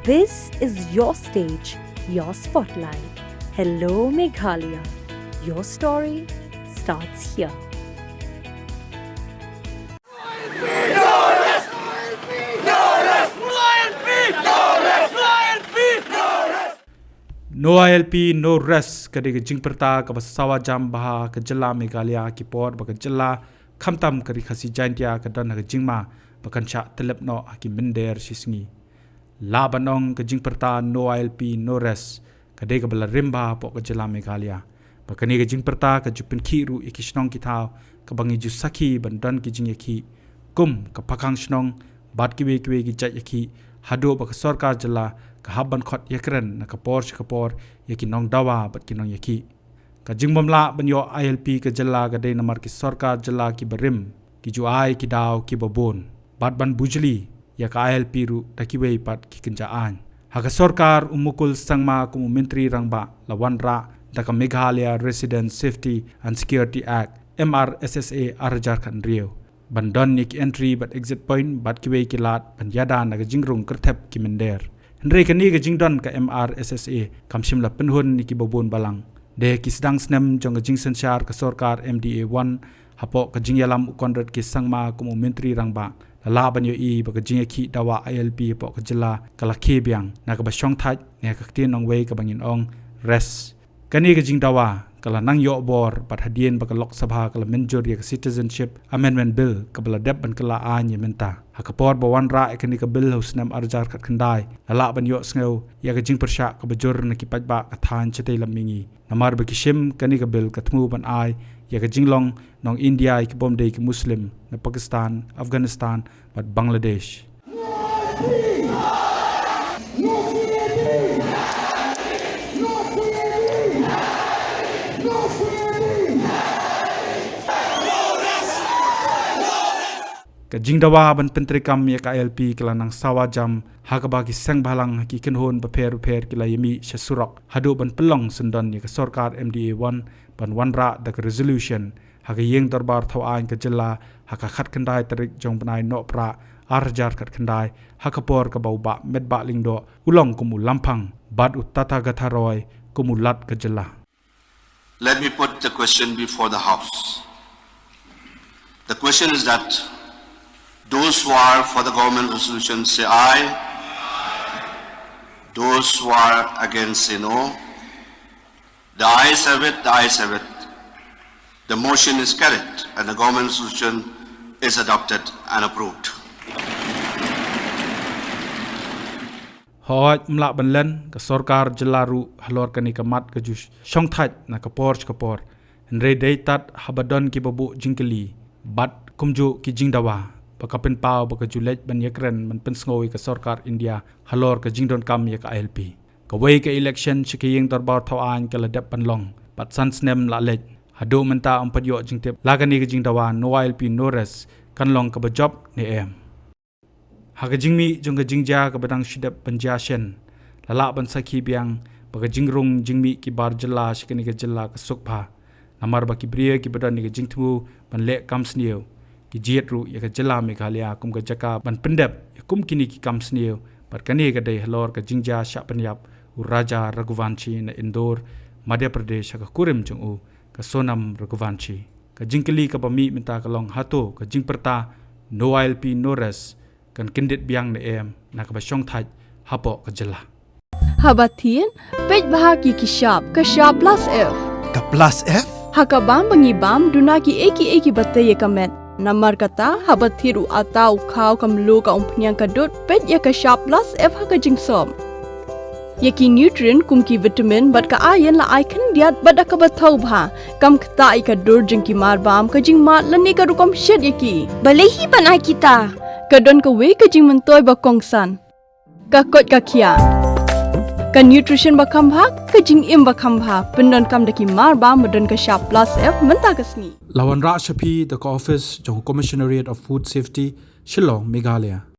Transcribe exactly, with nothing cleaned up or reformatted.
This is your stage, your spotlight. Hello, Meghalaya. Your story starts here. No I L P, no rest, ka dei ka jingpyrta kaba sawa jam bha ha ka jylla Meghalaya, ki por ba ka jylla khamtam ka Ri Khasi Jaintia ka don ha ka jingma ba kan shah tyllep noh ha ki mynder shi sngi. Lah ban ong ka jingpyrta no I L P, no rest, ka dei kaba la rim bha hapoh ka jylla Meghalaya. Ba kane ka jingpyrta ka ju pynkhih ruh ïa ki shnong ki thaw kaba ngi ju sakhi ban don ki jingïakhih kum ka Pakhang Shnong bad kiwei kiwei ki jait ïakhih, haduh ba ka sorkar jylla ka hap ban khot ïakren na ka por sha ka por ïa ki nongdawa bad ki nongïakhih. Ka jingbymlah ban ïoh I L P ka jylla ka dei namar ki sorkar jylla kiba rim ki ju ai ki daw kiba bun bad ban bujli ïa ka I L P ruh da kiwei pat ki kynja aiñ. Ha ka sorkar u Mukul Sangma kum u Myntri Rangbah la wanrah da ka Meghalaya Resident Safety and Security Act, M R S S A, ar hajar khathynriew, ban don ïa ki entry bad exit point bad kiwei ki lad ban ïada na ka jingrung kyrthep ki mynder. Hynrei kane ka jingdon ka M R S S A kam shym la pynhun ïa kiba bun balang. Dei ha ki sdang snem jong ka jingsynshar ka sorkar M D A one, hapoh ka jingïalam u Conrad K Sangma kum u Myntri Rangbah, la lah ban ïohi ba ka jingïakhih dawa I L P hapoh ka jylla ka la khie biang na kaba shongthait ne ha ka ktien nongwei kaba ngin ong rest. Kane ka jingdawa ka la nang ïoh bor bad hadien ba ka Lok Sabha ka la mynjur ïa ka Citizenship Amendment Bill kaba la dep ban kylla aiñ ïa mynta. Ha ka por ba wanrah ïa kane ka bill ha u snem ar hajar khatkhyndai, la lah ban ïohsngew ïa ka jingpyrshah kaba jur na ki paidbah ka thaiñ shatei lam mihngi, namar ba ki shim kane ka bill ka thmu ban ai ïa ka jinglong nong India ïa ki bym dei ki Muslim na Pakistan, Afghanistan bad Bangladesh. Ka jingdawa ban pyntreikam ïa ka I L P ka la nang sawa jam ha kaba ki seng bhalang ha ki kynhun bapher bapher ki la ïamih sha surok haduh ban pynlong syndon ïa ka sorkar M D A one ban wanrah da ka resolution ha ka ïing dorbar thaw aiñ ka jylla ha ka khatkhyndai tarik jong bnai Nohprah ar hajar khatkhyndai, ha ka por kaba u Bah Metbah Lyngdoh u long kum u lamphang bad u Tathagata Roy kum u lat ka jylla. Let me put the question before the House. The question is that those who are for the government resolution say aye. Those who are against say no. The ayes have it, the ayes have it. The motion is carried and the government resolution is adopted and approved. Hooid, ym lah ban len, ka sorkar jylla ruh halor kane ka mat ka ju shongthait na ka por sha ka por. Hynrei dei tad haba don kiba buh jingkylli bad kumjuh ki jingdawa ba ka pynpaw ba ka ju leit ban ïakren ban pynsngew ïa ka sorkar India halor ka jingdonkam ïa ka I L P. Kawei ka election sha ka ïing dorbar thaw aiñ ka la dep ban long bad san snem la leit. Haduh mynta ym pat ïoh jingtip la kane ka jingdawa no I L P no rest kan long kaba jop ne em. Ha ka jingmih jong ka jingjia kaba dang shu dep ban jia shen, la lah ban sakhi biang ba ka jingrung jingmih ki bar jylla sha kane ka jylla ka suk bha. Namar ba ki briew kiba don ïa ka jingthmu ban leh kam sniew, ki jied ruh ïa ka jylla Meghalaya kum ka jaka ban pyndep ïa kum kine ki kam sniew. Bad kane ka dei halor ka jingjia shah pynïap u Raja Raghuvanshi na Indore, Madhya Pradesh, ha ka kurim jong u, ka Sonam Raghuvanshi. Ka jingkylli kaba mih mynta ka long, hato ka jingpyrta no I L P no rest kan kyndit biang ne em na kaba shongthait hapoh ka jylla? Haba thied, peit bha ki ki shap, ka shap plus F. Ka plus F? Ha ka bam ba ngi bam, duna kiei kiei kiba tei ïa ka met. Namar kata, haba thied u atta, u khaw, ka mluh, ka umphniang, ka dud, peit ïa ka shap plus F ha ka jingsop. Ïa ki nutrient kum ki vitamin bad ka iron la ai khyndiat bad da kaba thaw bha. Kam ktah ïa ka dur jong ki mar bam, ka jingmad lane ka rukom shet ïa ki. Balei hi ban ai kita? Ka don kawei ka jingmyntoi ba kongsan. Ka koit ka khiah. Ka nutrition ba kham bha, ka jingim ba kham bha. Pyndonkam da ki mar bam ba don ka shap plus F mynta ka sngi. La wanrah sha phi da ka office jong u Commissionariat of Food Safety, Shillong, Meghalaya.